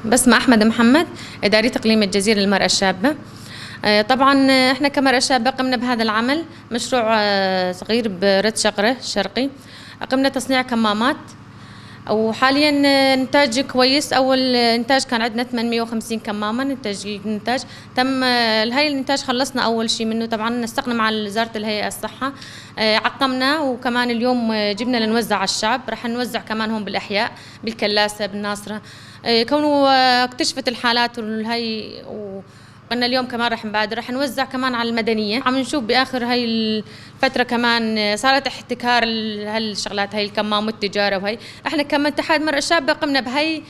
بسمة أحمد محمد، إدارية إقليم الجزيرة للمرأة الشابة. طبعا إحنا كمرأة شابة قمنا بهذا العمل، مشروع صغير برد شقرة الشرقي. قمنا تصنيع كمامات وحاليا إنتاج كويس. أول إنتاج كان عندنا 850 كمامة نتاج تم هاي الإنتاج خلصنا أول شيء منه. طبعا نسقنا مع وزارة الهيئة الصحة، عقمنا، وكمان اليوم جبنا لنوزع على الشعب. رح نوزع كمان هون بالأحياء، بالكلاسة، بالناصرة. كونه اكتشفت الحالات والهي، وقلنا اليوم كمان رح نبادر، رح نوزع كمان على المدنية. عم نشوف بآخر هاي الفترة كمان صارت احتكار هالشغلات هاي الكمام والتجارة وهي. احنا كمان اتحاد المرأة الشابة قمنا بهاي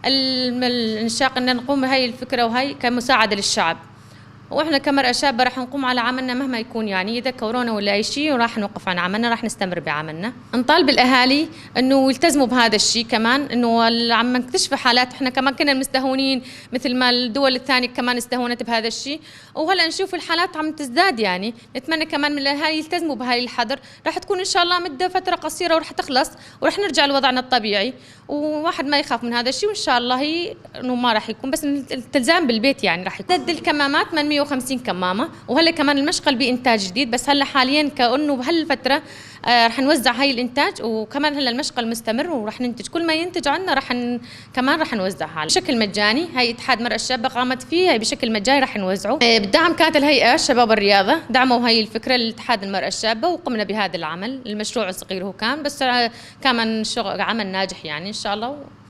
الانشاق ان نقوم بهاي الفكرة وهي كمساعدة للشعب. واحنا كمرأة شابة رح نقوم على عملنا مهما يكون، اذا كورونا ولا اي شيء وراح نوقف عن عملنا، راح نستمر بعملنا. نطالب الاهالي انه يلتزموا بهذا الشيء كمان، انه عم نكتشف حالات، احنا كمان كنا مستهونين مثل ما الدول الثانية كمان استهونت بهذا الشيء، وهلا نشوف الحالات عم تزداد. نتمنى كمان من الاهالي يلتزموا بهاي الحظر، راح تكون ان شاء الله مدة فترة قصيرة وراح تخلص وراح نرجع لوضعنا الطبيعي، وواحد ما يخاف من هذا الشيء، وان شاء الله هي انه ما راح يكون، بس الالتزام بالبيت راح يكون. عدد الكمامات 850 كمامة، وهلا كمان المشغل بإنتاج جديد، بس هلا حاليا كأنه بهالفترة، رح نوزع هاي الإنتاج، وكمان هلا المشغل مستمر ورح ننتج كل ما ينتج عنا كمان رح نوزعها بشكل مجاني. هاي اتحاد المرأة الشابة قامت فيه، هاي بشكل مجاني رح نوزعه. بالدعم كانت الهيئة الشباب الرياضة دعموا هاي الفكرة لاتحاد المرأة الشابة، وقمنا بهذا العمل، المشروع الصغير هو كان، بس كمان شغل عمل ناجح إن شاء الله.